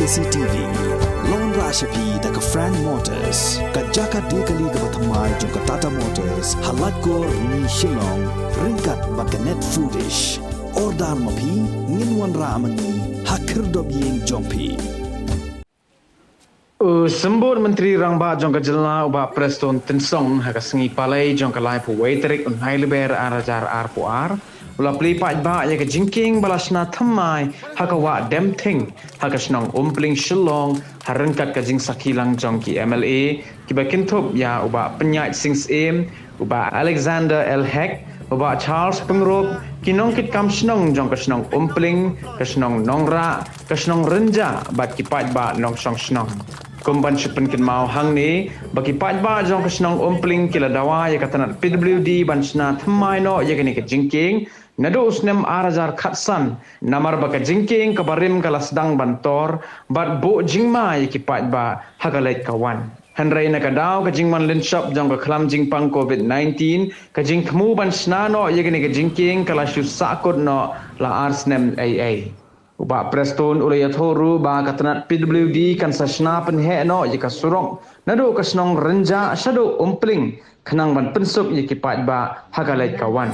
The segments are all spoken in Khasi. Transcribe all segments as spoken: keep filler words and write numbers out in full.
C T V. Long ra sha phi da ka Frank Motors, ka jaka die kali kaba thymmai jong ka Tata Motors, ha Laitkor, Ni Shillong, ryngkat bad ka Net Foodish. Order ma phi, ngin wanrah ma ngi ha khyrdop ïing jong phi. U Symbud Myntri Rangbah jong ka jylla u Bah Prestone Tynsong ha ka sngi Palei jong ka laiphew wei tarik u Naiwieng ar hajar arphew ar u la plie paidbah ïa ka jingkieng ba la shna thymmai ha ka wah Demthing ha ka shnong Umpling Shillong ha ryngkat ka jingsakhi lang jong ki M L A kiba kynthup ïa u Bah Pynïaid Sing Syiem, u Bah Alexander L Hek, u Bah Charles Pyngrope, ki nongkitkam shnong jong ka shnong Umpling, ka shnong Nongrah, ka shnong Rynjah bad ki paidbah nongshong shnong. Kum ban shu pynkynmaw hangne ba ki paidbah jong ka shnong Umpling ki la dawa ïa ka tnat P W D ban shna thymmai noh ïa kane ka jingkieng naduh u snem ar hajar khatsan, namar ba ka jingkieng kaba rim ka la sdang ban tor bad buh jingma ïa ki paidbah ha ka leit ka wan. Hynrei na ka daw ka jingwan lynshop jong ka khlam jingpang covid nineteen, ka jingthmu ban shna noh ïa kane ka jingkieng ka la shu sahkut noh la ar snem ei ei. U Bah Prestone u la ïathuh ruh ba ka tnat P W D kan sa shna pynheh noh ïa ka surok naduh ka shnong Rynjah shaduh Umpling khnang ban pynsuk ïa ki paidbah ha ka leit ka wan.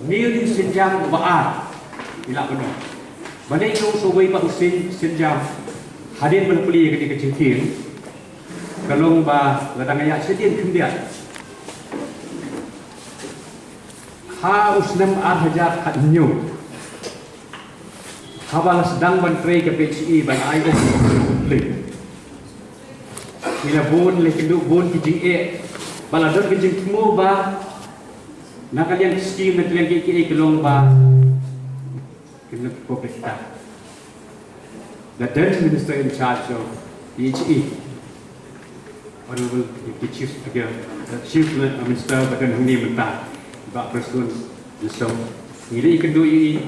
Une u dei u sienjam uba ar i lah ban ong. Ba dei u sawei pat u sien, sienjam hadien ba la plie ïa kane ka jingkieng. Ka long ba la dang ïaid shadien khyndiat. Ha u snem ar hajar khathynñiew, haba la sdang ban trei ka P H E ban ai ong u Umpling, ki la bun, la kynduh bun ki jingeh ba la don ka jingthmu ba na ka liang ki skim, na ka liang kiei kiei, ka long ba kin public ta. The then Minister in charge of P H E, Honorable Deputy Chief, uh, Chief Minister ba don hangne mynta, Bah Prestone Tynsong, ngi la ïakynduh ïa i,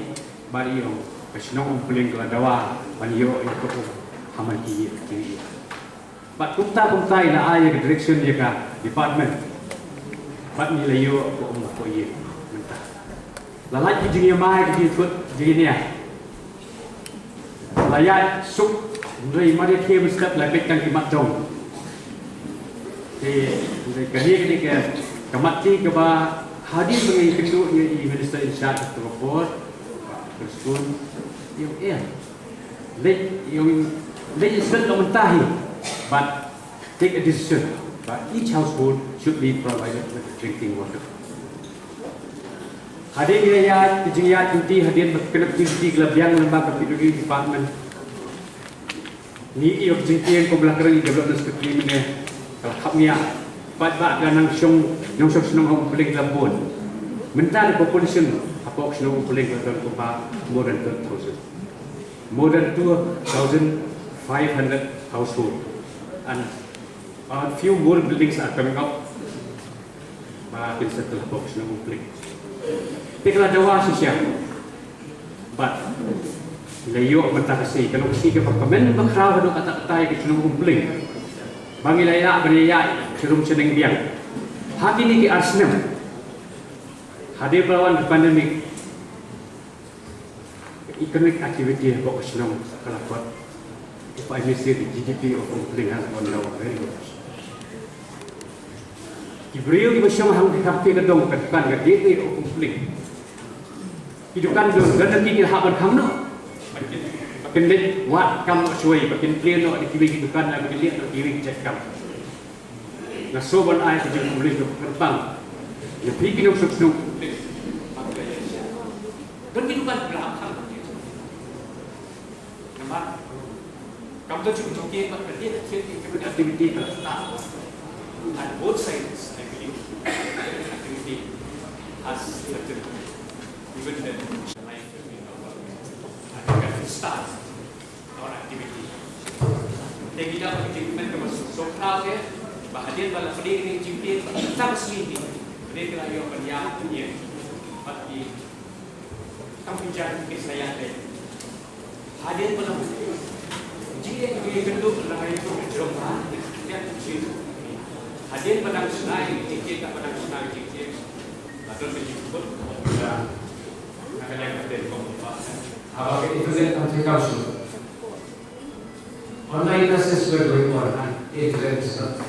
bad i ong ka shnong Umpling ka la dawa ban ïoh ïa ka um ha man ki ïing ki ïing. Bad kumta kumta i la ai ïa ka direction ïa ka department. Bad ngi la ïoh ka um ha ka ïing mynta. La lait ki jingïamai, ki jingthut, jingïania. La ïaid suk, hynrei mar ïa khie mynstep la beit tang ki mat dong. Te hynrei kane ka dei ka mat ti kaba hadien ba ngi kynduh ïa i Minister in charge of the report, Bah Prestone, i ong em. Leit, i ong, leit sdang ka mynta hi. But take a decision ba each household should be provided with drinking water. Hadien ïa, ïa ki jingïaid lynti, hadien ba ki kynduh ki lynti ki la biang lyngba ka P W D department. Ngi ïoh jingkieng kum la kren i Development Secretary mynne, ka la khapngiah. Paidbah ka nongshong, nongshong shnong ha Umpling la bun. Mynta the population hapoh shnong Umpling la don kumba more than twelve thousand. More than two thousand five hundred household. And a few more buildings are coming up. Ba kin settle hapoh shnong Umpling. Te ka la dawa shisha. Bad la ïoh mynta ka sngi, ka long ka sngi kaba kmen bakhraw haduh katta katta ïa ka shnong Umpling. Ba ngi la ïa, ba ngi la ïa sharum shaneng biang ha kine ki ar snem. Hadien ba la wan ka pandemic, economic activity hapoh ka shnong ka la kot. If I may say, the G D P of Umpling has gone down very much. Ki briew kiba shong hangtei ka dong, ka dukan, ka gateway of Umpling. Ki dukan don, don ki, ki la hap ban khang noh. Ba kin leit wad kam noh shawei, ba kin plie noh da kiwei ki dukan, ba kin leit noh kiwei ki jait kam. Nga sngewbha ban ai ka jingkhublei ka kyrpang ïa phi ki nongshong shnong. Don ki dukan ki la hap khang. Namar kam don shuh ki jingkieng bad ka dei ka thied ki activity ka la start. And both sides, I believe, activity has started. Even then, the life has been over. And it can start our activity. Te ngi da ka jingkmen kaba sngewkhraw te ba hadien ba la plie ka jingkieng, ta ka sngi hi, ka dei ka la ïoh ban ïa ka jingkieng. Bad ki kam ki jait ki sa ïa te. Hadien ba la plie ka jingkieng, Ki kynduh na ka ïing jong ka, hadien ba dang shna ïa ki jingkieng, ba dang shna ïa ki jingkieng, la don ka jingkut ïa ka kane ka ktien kong ba. Haba ka internet kam trei kam shuh. Online classes were going on and internet is not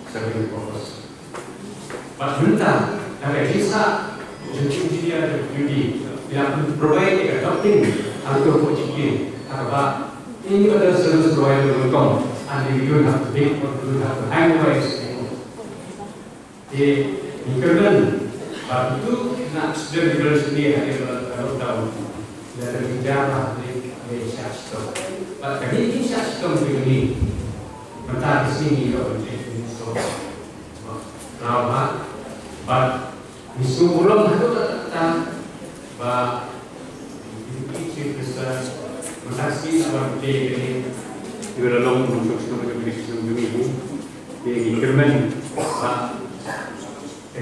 serving the purpose. But mynta, da ka jingshah jong ki engineer, jong ki U D, ki la provide ïa ka ducting haduh kajuh ka jingkieng, ha kaba any other service provider will come and we don't have to wait or we don't have to hang over anymore. Te ngi kyrmen ba uto u student leader senior ha ka lockdown, la ka jingjar ba ngi shah shitom. Ba ka dei ngi shah shitom jong ngi. Mynta ka sngi ngi ïoh ban trei ngi so. Raw ha. Ba ngi sngewburom haduh katta katta ba ngi Chief Minister mynta ka sngi la wan plie kane. Ngi la long nongshong shnong jong ngi, nongshong jong ngi. Te ngi kyrmen ba ka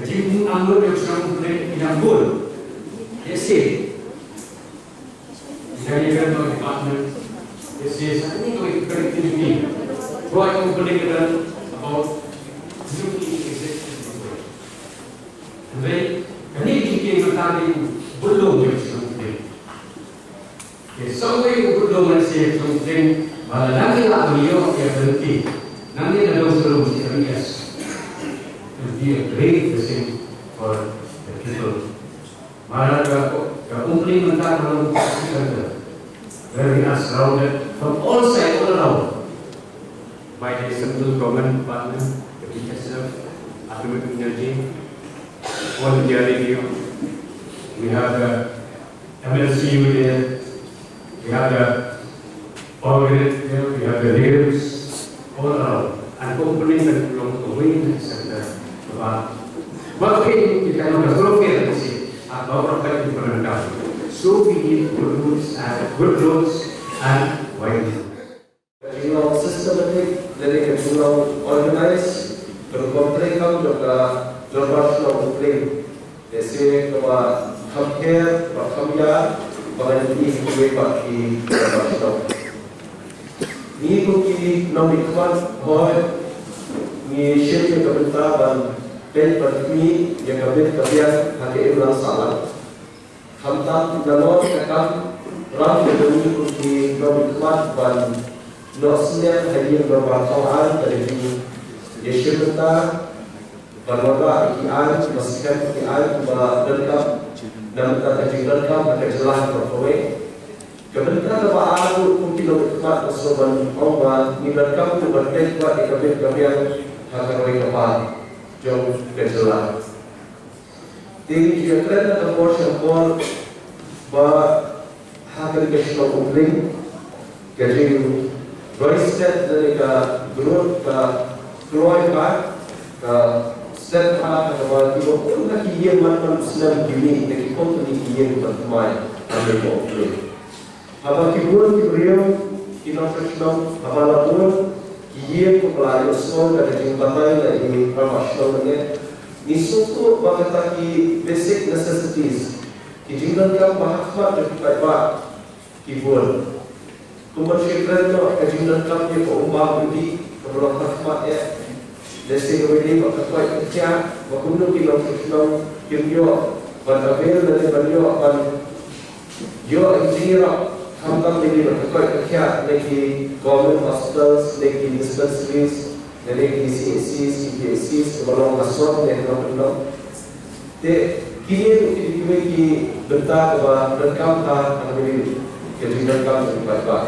jingangnud jong shnong Umpleng ki dang bun. Let's say, Is there any other department? This is, I think, like, connectivity. What you putting it on about looking existing. And then, connectivity in the family, bulldog jong shnong Umpleng. There's some way to bulldog and say something, but the language of the, of the, nangi na dong suru si yes. It will be a great blessing for the people. Madan ka, ka Umpleng mynta ka long city center, where we are surrounded from all sides, all around, by the central government department, the B S F, Atomic Energy, All India Radio. We have the M L C U there. We have the power grid there, we have the rails all around. And Umpleng kan long kawei na ka center kaba, ba phi, phi kan long ka thoroughfare, ka si, ah, ba orang kan phi pernah dengar. So we need good roads and good roads and wide roads. Ka jinglong systematic, lane ka jinglong organized, ka rukom treikam jong ka Dorbar Shnong Umpleng. Lehse kaba kham kher, kaba kham ïar, ba ngan ïohi ha kiwei pat ki dorbar shnong. Ngi kum ki nongmihkhmat, hooid, ngi shim ïa ka bynta ban peit ban khmih ïa ka bit ka biang ha ka imlang sahlang. Khamtam nalor ka kam ram ka jong ngi kum ki nongmihkhmat ban noh snem ha ïing dorbar thaw aiñ, ka dei ka jingïashim bynta ban wanrah ïa ki aiñ, ban skhem ïa ki aiñ kiba donkam, namar ka jingdonkam ha ka jylla baroh kawei. Ka bynta kaba ar ruh kum ki nongmihkhmat nga sngew ban ong ba ngi donkam ruh ban peit pat ïa ka bit ka biang ha ka roi ka par jong ka jylla. Te ngi ju ïakren na ka por sha ka por ba ha kane ka shnong Umpleng ka jingroi stet lane ka growth ka kloi pat, ka stet pat ha kaba kiba bun na ki ïing man man snem ki mih na ki company ki ïing ban thymmai ha kane ka Umpleng. Haba ki bun ki briew ki nongshong shnong, haba la bun ki ïing, kumba la ïohsngew da ka jingbatai na i rangbah shnong mynne, ngi sngewthuh ba kata ki basic necessities, ki jingdonkam ba ha khmat jong ki paidbah, ki bun. Kumba shu kren noh ka jingdonkam ïa ka um bam u dih kaba long ha khmat eh. Lehse kawei de ba ka koit ka khiah, ba kumno ki nongshong shnong kin ïoh ban avail lane ban ïoh ban ïoh ïa ki jingïarap, khamtam ïa ki ba ka koit ka khiah na ki government hospitals, na ki dispensaries, na ki C H Cs, ki P H Cs kiba long ha sor ne ha nongkyndong. Te kine ruh ki dei kiwei ki bynta kiba donkam ha kane ka jingdonkam jong ki paidbah.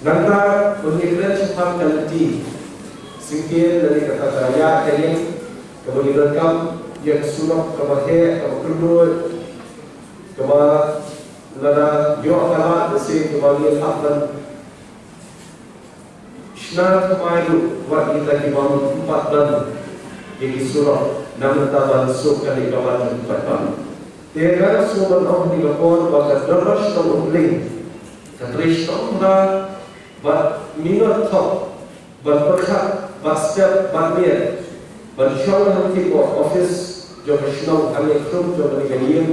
Nangta ban ïakren shaphang ka lynti syngkien lane kata ka ïaid ka ïeng kaba ngi donkam, ïa ka surok kaba heh, kaba kyrduh, kaba lada ïoh ka lad, lehse kaba ngi hap ban shna thymmai ruh wat kita ki bym pat don ïa ki surok, namar kata ban suk kane ka ban pat ban. Te nga sngew ban ong ha kane ka por ba ka Dorbar Shnong Umpleng ka trei shitom bha bad minot thok ban pyrkhat bad step bad miet ban shong hangtei ka office jong ka shnong, hangne khrum jong kane ka ïing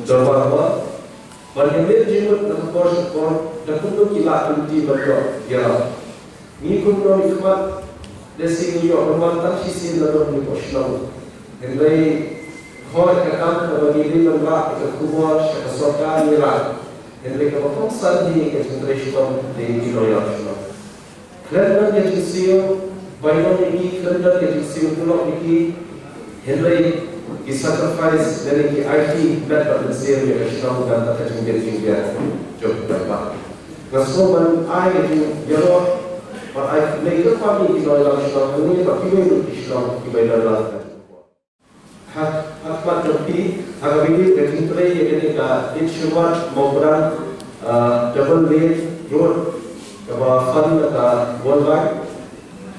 dorbar hall, ban ïa mih jingmut na ka por sha ka por da kumno ki lah ki lynti ban ïoh ïarap. Ngi kumno ngi khmat, lehse ngi ïoh ban wan tang shisien na dong ngi poh shnong. Hynrei hooid ka kam kaba ngi dei ban rah ïa ka khubor sha ka sorkar ngi rah. Hynrei kaba kongsan hi ka jingtrei shitom dei ki nongïalam shnong. Khlem don ka jingsiew bainong ïa ki, khlem don ka jingsiew tulop ïa ki, hynrei ki sacrifice lane ki aiti met bad mynsiem ïa ka shnong, don ka jingbit jingbit jong ki paidbah. Nga sngew ban ai ka jingïaroh bad ai khublei kyrpad ïa ki nongïalam shnong hangne bad kiwei ruh ki shnong kiba ïadon lang. Ha, ha khmat jong phi, ha kaba ïadei ka jingtrei ïa kane ka ïing shuwa Mawprang, ah, double lane road, kaba fund na ka World Bank.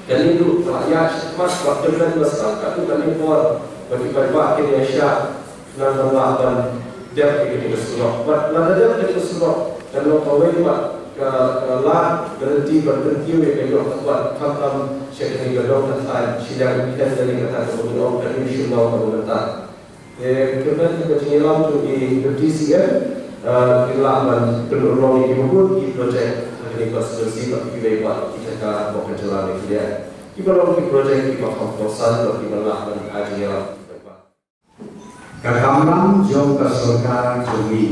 Kane ruh ka la ïaid shakhmat bad kyrmen ba sdang katto katne por ba ki paidbah kin ïa shah nang ban lah ban dep ïa kane ka surok. Bad lada dep ïa kane ka surok, kan long kawei pat ka, ka lad guarantee ban kyntiew ïa ka ïoh ka kot, khamtam sha kane ka dong ka thaiñ shiliang, khlem da kata kaba ngi ong ka ïing shuwa kaba mynta. Te kyrmen ka jingïalam jong i Deputy C M, eh, kin lah ban pynurlong ïa kiba bun ki project ha kane ka constituency bad kiwei pat ki jaka bad ka jylla Meghalaya. Kiba long ki project kiba kham kongsan bad kiba lah ban ai jingïalam. Ka kamram jong ka sorkar jong ngi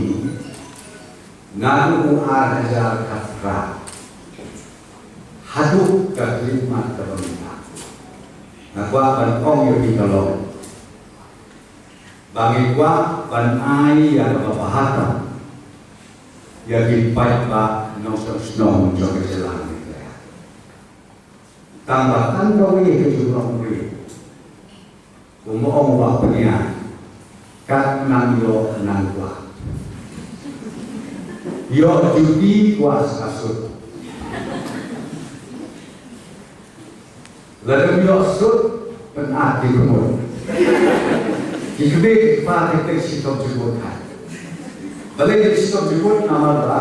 naduh u ar hajar khatphra haduh ka khyllipmat kaba mynta, nga kwah ban ong ïa phi ka long ba ngi kwah ban ai ïa kaba bha tam ïa ki paidbah nongshong shnong jong ka jylla Meghalaya. Tang ba tang kawei ka jinglong ri. Kumba ong u Bah Pynïaid, kat nang ïoh nang kwah. Ïoh juti kwah sa sut. Lada ym ïoh sut, pynat ki khmut. Ki kmie ki kpa ki peit shitom jingmut hai. Balei ki shitom jingmut namar ba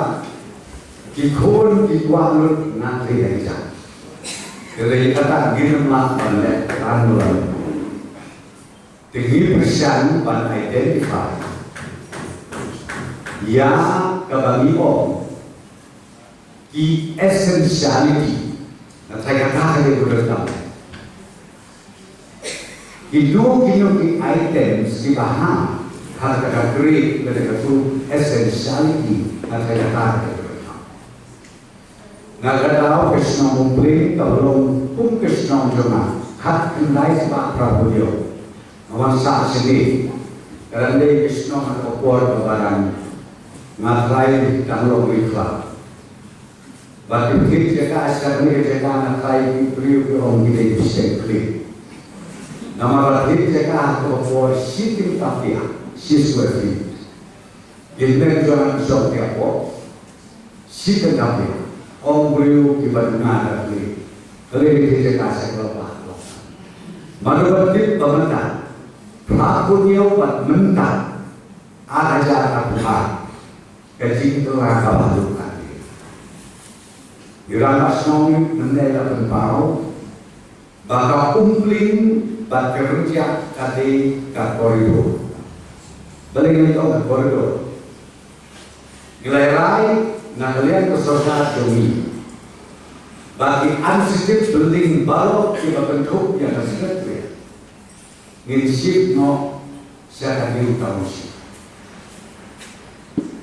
ki khun ki kwah lut na ki ïa ki jam. Te lei kata ngin ym lah ban leh tang ïa u. Te ngi pyrshang ban identify ïa kaba ngi ong ki essentiality. Na thai kata ka dei ka dei. Kino kino ki items kiba ha kata ka grade ka dei ka tu essentiality. Na thai kata ka dei ka dei. Nga ka daw ka shnong Umpling kaba long kum ka shnong jong nga, khatkhyndai spah phra phew hynñiew. Nga wan sah shane. Ka dang dei ka shnong ha ka por kaba dang nga trai dang long ri khlad. Bad ki thied jaka sha kane ka jaka nga trai ki briew ki ong ki dei ki seng khlieh. Namar ba thied jaka ha ka por shi tyngka pia, shi square feet. Ki men jong nga ki shong pia pok. Shi tyngka pia, ong briew kiba duna da kli. Kali ni ki jaka sha kala ba. Mano ba tip ba mynta. Phra phew hynñiew bad mynta. Ar hajar arphew ar. Ka jingkylla kaba duk ka. Ïa rangbah shnong mynne la pynpaw ba ka Umpling bad ka Rynjah ka dei ka corridor. Balei ngi ong ka corridor? Ngi la rai na ka liang ka sorkar jong ngi ba ki unlisted building baroh kiba kynthup ïa ka Secretariat ngin shift noh sha ka New Township.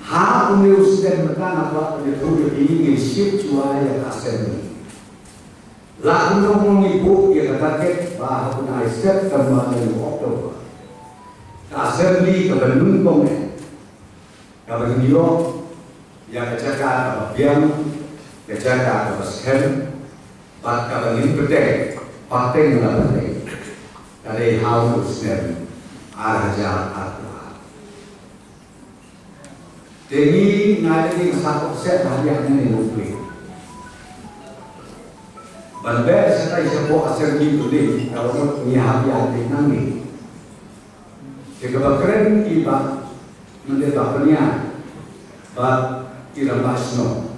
Ha une u snem mynta nga kwah ban ïathuh ïa phi, ngin shift shuwa ïa ka Assembly. La kumno kumno ngi buh ïa ka target ba ha u bnai September ne u October, ka Assembly kaba nyngkong eh, kaba ngin ïoh ïa ka jaka kaba biang, ka jaka kaba skhem, bad kaba ngin pynbeit, pateng la pateng, ka dei ha u snem ar hajar arphew ar. Te ngi, nga dei ngi sah kok seh ba hap ïaid nangne u pli. Ban beh shatai shapoh Assembly Building, ka la mut ngi hap ïaid nangne. Te kaba kren i Bah Myntri Bah Pynïaid bad i rangbah shnong.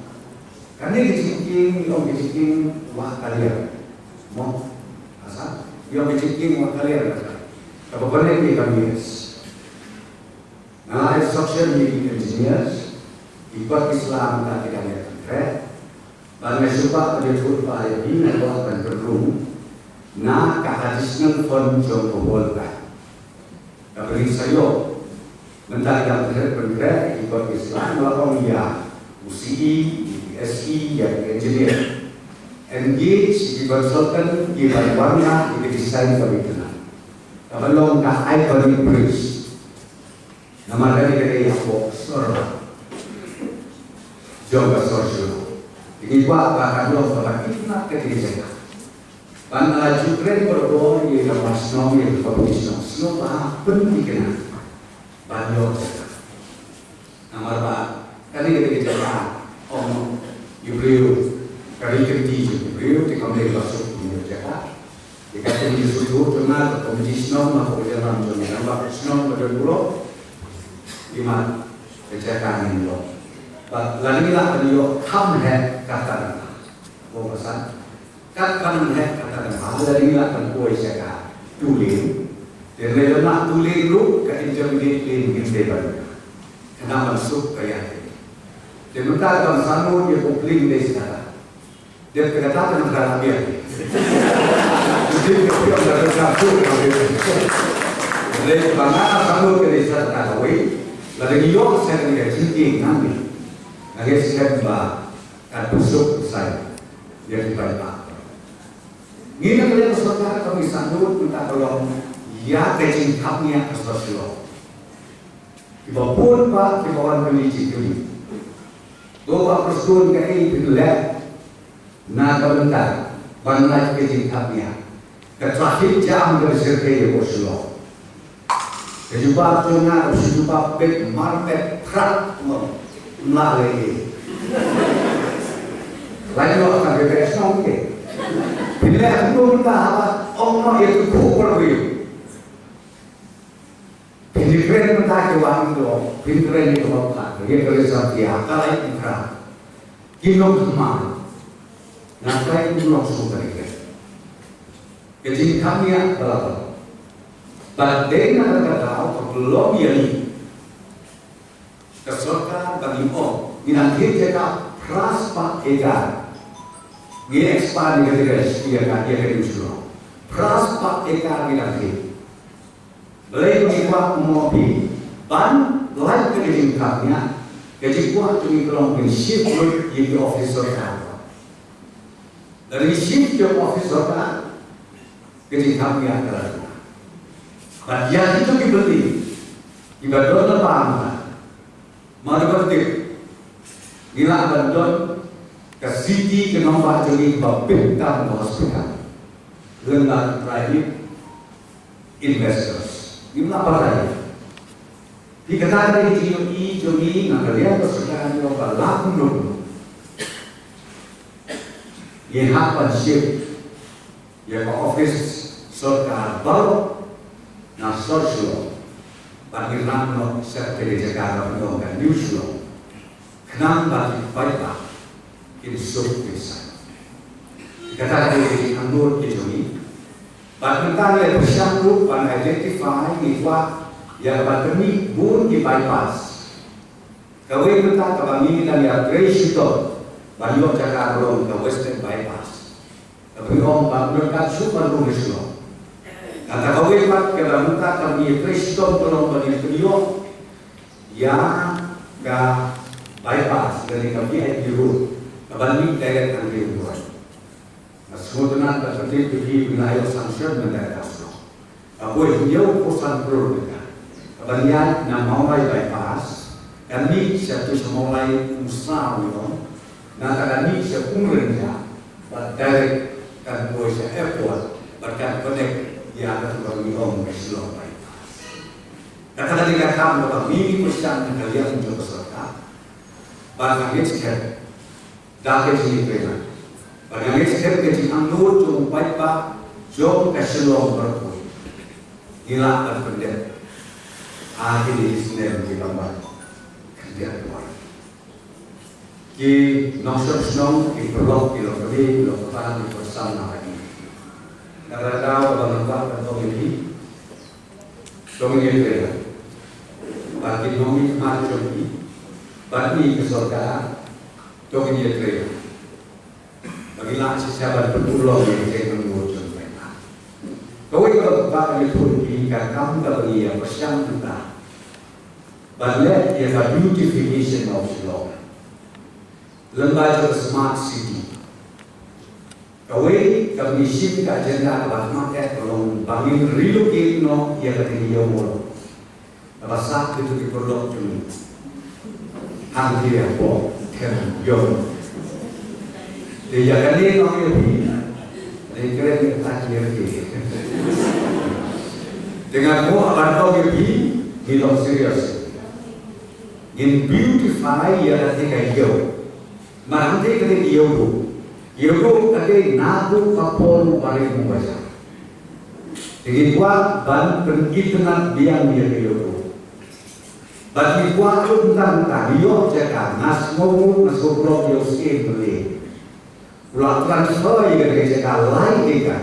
Kane ka jingkieng, i ong ka jingkieng wah kaliang. Mo, asa, i ong ka jingkieng wah kaliang. Kaba bynta ki ka M E S. Nga la instruction ïa ki engineers, ki kot ki sla mynta ki dang ïa kynreh. Ba nga shu kwah ban ïathuh ba ïa phi nga kwah ban pynrung na ka additional fund jong ka World Bank. Kaba ngi sa ïoh mynta, ki dang pynrung pynrung ki kot ki sla, nga la ong ïa u C E, ïa u S E, ïa u engineer. Engage ïa ki consultant kiba wanrah ïa ki design ba ngi kynnoh. Kaba long ka iconic bridge. Namar kane ka dei hapoh sor jong ka sor Shillong. Ngi kwah ba kan long kaba itynnad kane ka jaka. Ban la ju kren bor bor ïa ka ba shnong, ïa ka committee shnong, shnong ba ha pynthikna ban ïoh jaka. Namar ba kane ka dei ka jaka, ong ïa u briew, ka ri ka ri jong u briew, te kam dei ba suk ïa ka jaka. Ïa ka ri ka ri suk tu, tu nga ka committee shnong, nga ko ka jaka jong nga, ba shnong ba don burom. Imat ka jaka ngin ïoh. Ba lada ngi lah ban ïoh kham heh kata. Ko pasan. Kat ban heh kata ka ba lada ngi lah ban poi sha ka two lane. Te lada lah two lane ruh ka intermediate lane ngim dei ban. Khnang ban suk ka ïa te. Te mynta ka ban sanu ïa ko pling dei sha kata. Dep kata ka nang kata biang. Dep ka biang da ka suk ka biang. Dei ba nga sanu ka dei sha kata kawei. Lada ngi ïoh sha ka dei ka jingkieng nang ni. Nga ngeit skhem ba kan pynshuk pynshai ïa ki paidbah. Ngi na ka liang ka sorkar ka mih sangdut mynta ka long ïa ka jingkhapngiah ka sor Shillong. Kiba bun ba kiba wan kylli jingkylli. Ko Bah Prestone, kaei phi leh na ka bynta ban lait ka jingkhapngiah? Ka traffic jam ka shyrkhei hapoh Shillong. Ka jubab jong nga ka jubab beit marmet phrat, mo. Mla lei. Lai lo ka beit shnong ke. Pynleh kumno mynta haba ong mo ïa tu khu por wi. Pynleh kren mynta ki wan do. Pynleh ni ko ka. Ïa ka le sam tia ka lai phrat. Ki nong ma. Na kai ku nong sum ka ni kren. Ka jingkhapngiah ba la bun. Bad dei na kata ka daw ka pynlong ïa ngi ka sorkar ba ngi ong ngi nang thied jaka phra spah acre. Ngi expand ïa ka jaka ïa ka ïa ka New Shillong. Phra spah acre ngi nang thied. Balei ngi kwah mo phi ban lait ka jingkhapngiah, ka jingkwah jong ngi ka long ban shift lut ïa ki office sorkar. Lada ngi shift ïa u office sorkar, ka jingkhapngiah ka la jia. Bad ïa kito ki building kiba don la bam ka, ma da ba tip, ngi lah ban don ka city ka nongbah jong ngi ba pyntam ka hospital. Lem bad private investors. Ngim lah batai. Phi kata ka dei ka jingïohi jong ngi na ka liang ka sorkar jong ka, lah kumno kumno ngi hap ban shift ïa ka office sorkar baroh na sor Shillong. Bad ngi ïalam noh sha kata ka jaka kaba ong ka New Shillong. Khnang ba ki paidbah kin suk kin sai. Kata ka dei ka jingangnud ka jong ngi. Bad mynta ngi la pyrshang ruh ban identify, ngi kwah ïa ka ban pynmih bun ki bypass. Kawei mynta kaba ngi dang ïatrei shitom ban ïoh jaka ka long ka Western Bypass. Kaba ngi ong ba ngi donkam shuh ban rung ha Shillong. Kata kawei pat kaba mynta kaba ngi ïatrei shitom ka long ban ïa pynïoh ïa ka bypass lane ka V I P road kaban mih direct ha Ri Bhoi. Nga sngewtynnat ba ka tip ka tip ngi la ïoh sanction mynta ka shnong. Ka bun hynñiewphew san klur mynta. Kaban ïaid na Mawlai bypass, kan mih sha tu sha Mawlai Umsaw ïoh. Nangta kan mih sha Umrynjah bad direct kan poi sha airport bad kan connect ïa katu kaba ngi ong ka Shillong bypass. Kata ka dei ka kam kaba ngi ngi pyrshang na ka liang jong ka sorkar. Bad nga ngeit skhem da ka jingïatreilang bad nga ngeit skhem ka jingangnud jong u paidbah jong ka Shillong baroh kawei, ngi lah ban pyndep ha kine ki snem kiba wan. Khyndiat wan. Ki nongshong shnong, ki paralok, ki longkmie, ki longkpa, ki kongsan na ka ïing. Kata ka daw kaba nga kwah ban ong ïa phi, to ngin ïatreilang. Bad ki nongmihkhmat jong ngi bad ngi ka sorkar, to ngin ïatreilang. Lah shisha ban pynurlong ïa ka jingmut jong ka. Kawei ka ba ka ïathuh ïa phi ka kam kaba ngi ïa pyrshang mynta ban leh ïa ka beautification of Shillong. Lem bad ka smart city. Kawei ka mission ka agenda kaba khmat eh ka long ba ngin relocate noh ïa ka dei ïa u. Kaba sah kito ki product jong ngi. Hangtei hapoh Them Ïew. Te ïa kane nga ong ïa phi. Te kren ïa ka ïa phi. Te nga kwah ban ong ïa phi, ngi long serious. Ngin beautify ïa kane ka ïew. Mar hangtei ka dei ïew ruh. Ïew ruh ka dei na buh ka por u barim u baja. Te ngi kwah ban pynitynnad biang ïa ka ïew ruh. Bad ngi kwah ruh mynta mynta ngi ïoh jaka, nga sngew ruh nga sngew pynlong ïa u Syiem Mylliem. U la transfer ïa ka jaka lai acre.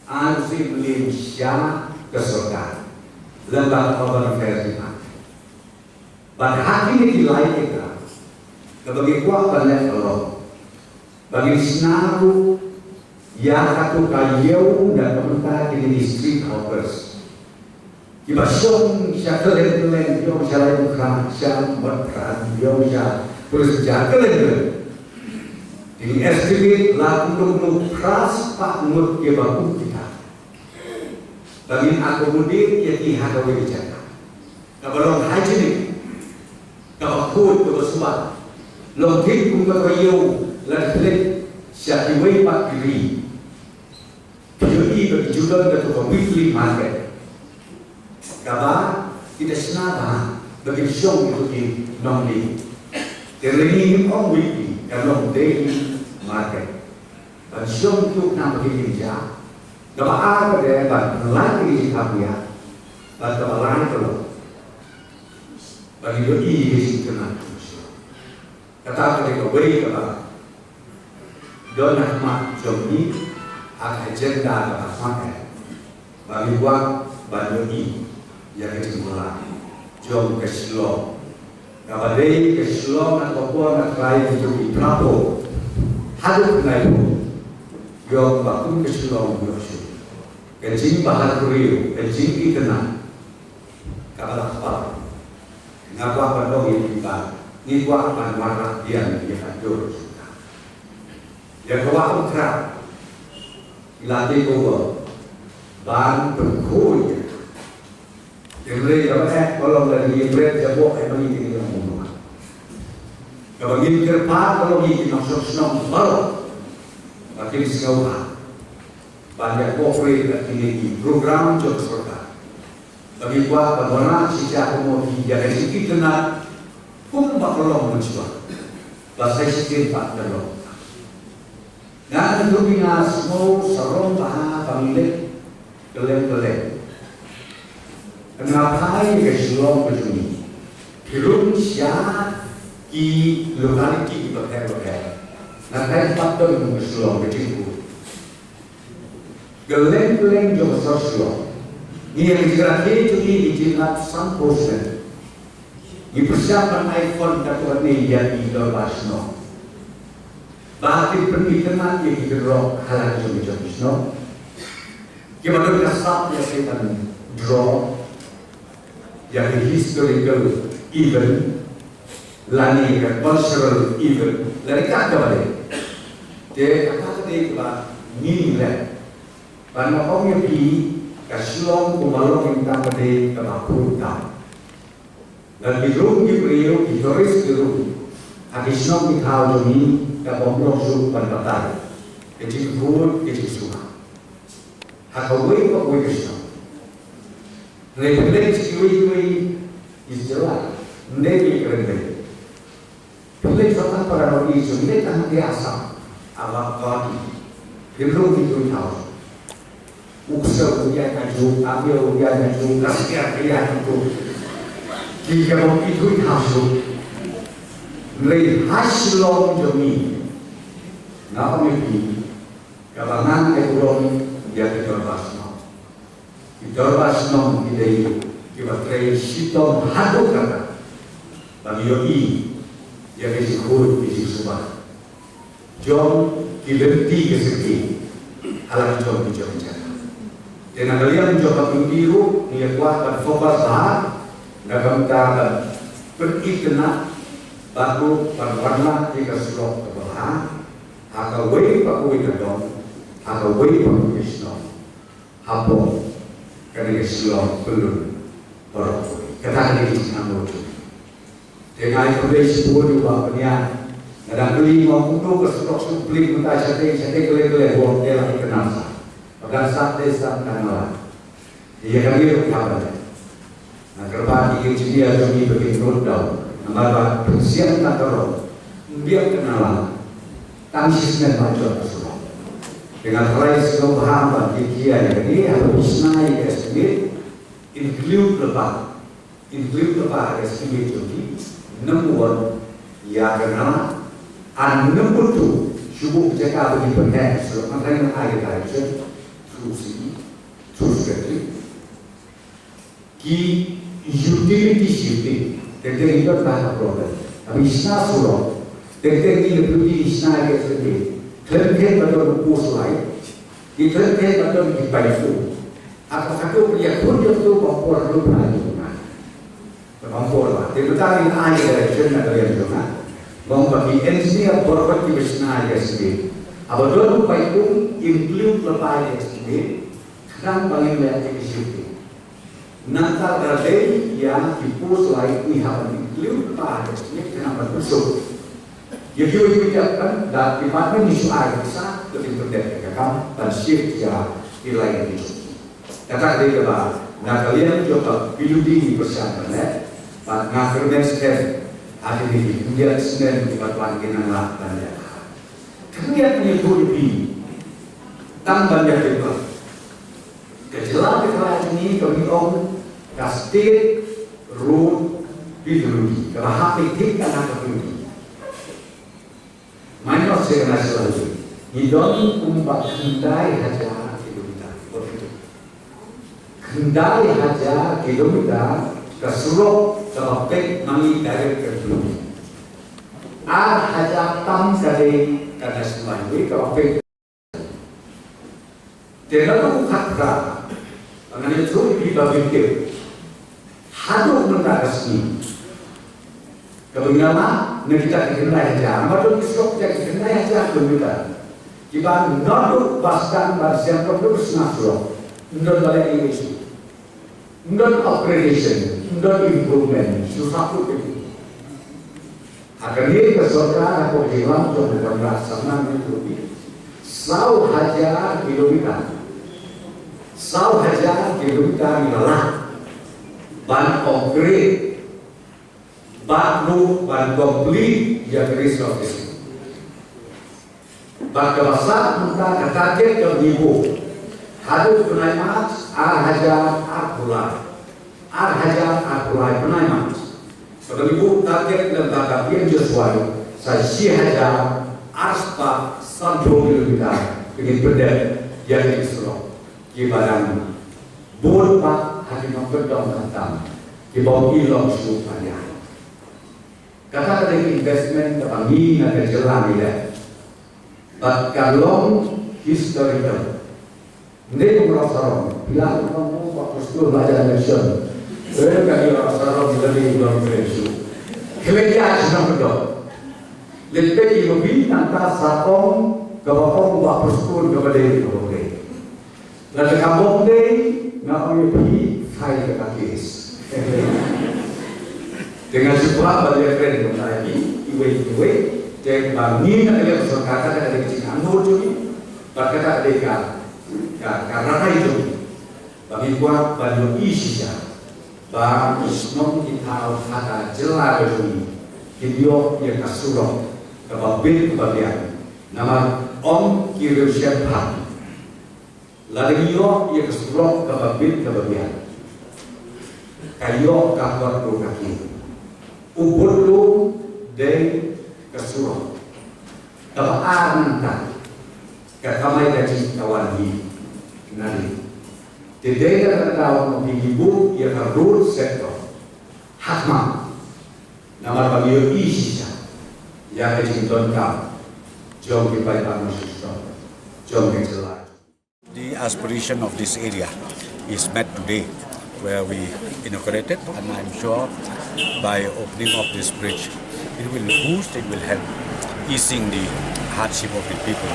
Ai u Syiem Mylliem sha ka sorkar. Lem bad ka Urban Affairs Department. Bad ha kine ki lai acre kaba ngi kwah ban leh ka long ba ngin shna ruh ïa kato ka ïew da ka bynta kine ki street hawkers. Kiba shong sha kylleng kylleng, ïew sha Laitumkhrah, sha Mawkyrwat, ïew sha Police Bazar, kylleng kylleng. Te ngi estimate la kumno kumno phra spah ngut kiba kum kita. Ba ngin accommodate ïa ki ha kawei ka jaka kaba long hygienic, kaba khuid, kaba suba. Long thik kum kata ka ïew lada phi leit sha kiwei pat ki ri. Phi ïohi ba ki ju don kato ka weekly market. Kaba ki da shna bha ba kin shong ïa ki nongdie. Te lei ngi ngim ong weekly, kan long daily market. Ban shong ïa ki nongdie ki ja. Kaba ar ka dei ban pynlait ïa ki jingkhapngiah. Bad kaba lai ka long ban ïohi ïa ki jingkyrmen. Kata ka dei kawei kaba don ha khmat jong ngi, ha ka agenda kaba khmat eh. Ba ngi kwah ban ïohi ïa ka jingpynlait jong ka Shillong. Kaba dei ka Shillong na ka por na ka rai ki jong ki phra phew haduh khyndai phew. Ïoh ba kum ka Shillong ïoh shuh. Ka jingbha briew, ka jingitynnad. Kaba la kpa. Nga kwah ban ong ïa phi ba ngi kwah ban wanrah biang ïa ka dur jong ka. Ïa ka wah Umkhrah. Ngi la take over ban pynkhuid ïa ka. Hynrei kaba eh ka long lada ngi bret jaboh eh ba ngi ïa ngi long bun. Kaba ngin kyrpad ka long ïa ki nongshong shnong baroh ba kin sngewbha ban ïa cooperate bad kine ki program jong ka sorkar. Ba ngi kwah ban wanrah shisha kumno ki ïa ka jingïatynnad kumba ka long mynshuwa. Ba sa shisien pat ka long. Nga, nga sngew sarong bha ba ngi leit kylleng kylleng. Nga phai ka Shillong ka jong ngi, phi rung sha ki locality kiba pher ba pher. Nga phai pat ka Shillong ka jong ngi. Kylleng kylleng jong ka sor Shillong, ngi ïa ka jingrakhe jong ngi, ngi jingïatynnad san percent. Ngi pyrshang ban ai fund katto katne ïa ki dorbar shnong ba kin pynitynnad ïa ki kynroh ha la ka jong ka jong ka shnong. Kiba don ka sap ïa ki ban draw ïa ki historical event lane ka cultural event lane kat kaba dei. Te kata ka dei kaba ngi leh. Ban ong ïa phi, ka Shillong kumba long mynta ka dei kaba khuid tam. Lada ki rung ki briew, ki tourist ki rung ha ki shnong ki thaw jong ngi, ka bym long shuh ban batai ka jingkhuid ka jingsuba ha kawei pa kawei ka shnong. Hynrei phi leit sha kiwei kiwei ki jylla, ym dei ban kren beit. Phi leit sha tang para nongïalam, phi leit tang ha Assam, ha Guwahati, phin rung ki tui thaw. U ksew u ïaid najuh, u ïaid najuh, u ksew u ïaid najuh. Ki ka bym ithuh ithuh shuh. Hynrei ha Shillong jong ngi, nga ong ïa phi, kaba ngan ai burom ïa ki dorbar shnong. Ki dorbar shnong ki dei kiba trei shitom haduh katta ban ïohi ïa ka jingkhuid ka jingsuba. jong ki lynti ka city ha la ki jong ki jong jaka. Te na ka liang jong ka community ruh ngi ïa kwah ban focus bha na ka bynta ban pynitynnad bad ruh ban wanrah ïa ka surok kaba bha ha kawei pa kawei ka dong, ha kawei pa kawei ka shnong, hapoh kane ka Shillong Pyllun baroh kawei. Kata ka dei ka jingangnud jong ngi. Te nga ai khublei shibun ïa u Bah Pynïaid. Nga dang kylli ma u kumno ka surok shu plie mynta shatei shatei kylli kylli, u ong te la ki canal sah. Ba dang sah te sah tang la. Ïa kane ruh ka ba dei. Nga kyrpad ïa ki engineer jong ngi ba kin note down. Namar ba pynsiang tang ka rong, ym biang canal la. Tang shisien ba jot ka surok. Te nga tharai sngewbha ban ïa ki ïa kane, haba phi shna ïa ka estimate, include lypa. Include lypa ha ka estimate jong phi. Number one, ïa ka nala. And number two, shu buh jaka ba ki pynheh surok, nga tharai nang ai ka direction through C E, through secretary. Ki utility shifting, teng teng ngi don bha ka problem. Haba ngi shna surok, teng teng ngi leh pynti ngi shna ïa ka estimate. Khlem khet ba don post light, ngi khlem khet ba don ki paip um. Aka katu ka ïakhun ïa katu ba por ruh na ïa nga. Ba por ba. Te mynta ngi ai direction na ka liang jong nga. Long ba ki engineer baroh kiba shna ïa ka estimate. Haba don paip um, include lypa ïa ka estimate. Khnang ba ngin leh ïa ka shifting. Nangta ka dei ïa ki post light ngi hap ban include lypa ïa ka estimate khnang ban pynsuk. Ïa kiwei kiwei pat da department ngi shu ai pisa, to kin pyndep ïa ka kam ban shift ïa ki line ngi. Kata ka dei kaba na ka liang jong ka P W D ngi pyrshang ban leh, bad nga kyrmen skhem ha kine ki khyndiat snem kiba wan kin nang lah ban leh. Khyndiat ngi ïathuh ïa phi tang ban ïa phi ba ka jylla ka jylla jong ngi kaba ngi ong ka State Road P W D, kaba hap ban thik tang ha ka P W D. Minor secondary highway. Ngi don kumba khyndai hajar kilometer. Khyndai hajar kilometer ka surok kaba peit ma ngi direct ka Dlungi. Ar hajar tam ka dei ka national highway kaba peit. Te naduh u khatphra, ngan ïathuh ïa phi ba phi tip, haduh mynta ka sngi, kaba ngi la mad na kita ki khyndai hajar, namar don ki surok kita ki khyndai hajar kilometer kiba naduh ba sdang ban sdang, naduh ba sdang surok, ym don ba leh issue. Ym don upgradation, ym don improvement, shu sapu peti. Ha kane ka sorkar hapoh jingïalam jong u Conrad Sangma mynta, saw hajar kilometer. Saw hajar kilometer ngi la lah ban upgrade bad ruh ban complete ïa ka resurfacing. Bad kaba sah mynta ka target kaba ngi buh haduh bnai March ar hajar arphew lai. Ar hajar arphew lai bnai March. Kaba ngi buh target lem bad ka P M G S Y sa shi hajar arspah sanphew kilometer ba ngin pyndep ïa ki surok kiba dang bun bha ha ki nongkyndong khamtam kiba ym i long shuh ban ïaid. Kata ka dei ka investment kaba ngi na ka jylla ngi leh. Bad ka long historical. Ym dei kum u Rawk Sarong. Phi lah ban ong u Bah Prestone la jan election. Khlem ka dei u Rawk Sarong, la dei u Rawk Prestone. Khlem ïa shu nang bedok. Leit peit ïa ka bri nangta sa ong kaba ong u Bah Prestone kaba dei kaba dei. Lada kam ong dei, nga ong ïa phi, file ka case. Te nga shu kwah ban ïakren kumta ïa phi, iwei iwei, te ba ngi na ka liang sorkar, kata ka dei ka jingangnud jong ngi, bad kata ka dei ka, ka, ka rai jong ngi. Ba ngi kwah ban ïohi shisha ba ki shnong ki thaw ha ka jylla ka jong ngi kin ïoh ïa ka surok kaba bit kaba biang. Namar ong ki riewshemphang, lada ngi ïoh ïa ka surok kaba bit kaba biang, ka ïoh ka kot ruh ka kiew. U bud lum dei ka surok. Kaba ar nangta, ka kamai kajih ka wan hi na dei. Te dei na kata ka daw ba ngi buh ïa ka road sector ha khmat. Namar ba ngi ïohi shisha ïa ka jingdonkam jong ki paidbah Mawshynshar, jong ki jylla. The aspiration of this area is met today, where we inaugurated, and I'm sure by opening of this bridge, it will boost, it will help easing the hardship of the people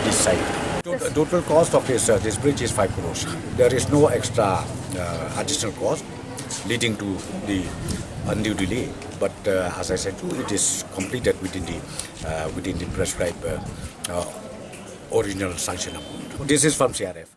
this side. Tot- Total cost of this uh, this bridge is five crores. There is no extra uh, additional cost leading to the undue delay. But uh, as I said, it is completed within the uh, within the prescribed uh, uh, original sanction amount. This is from C R F.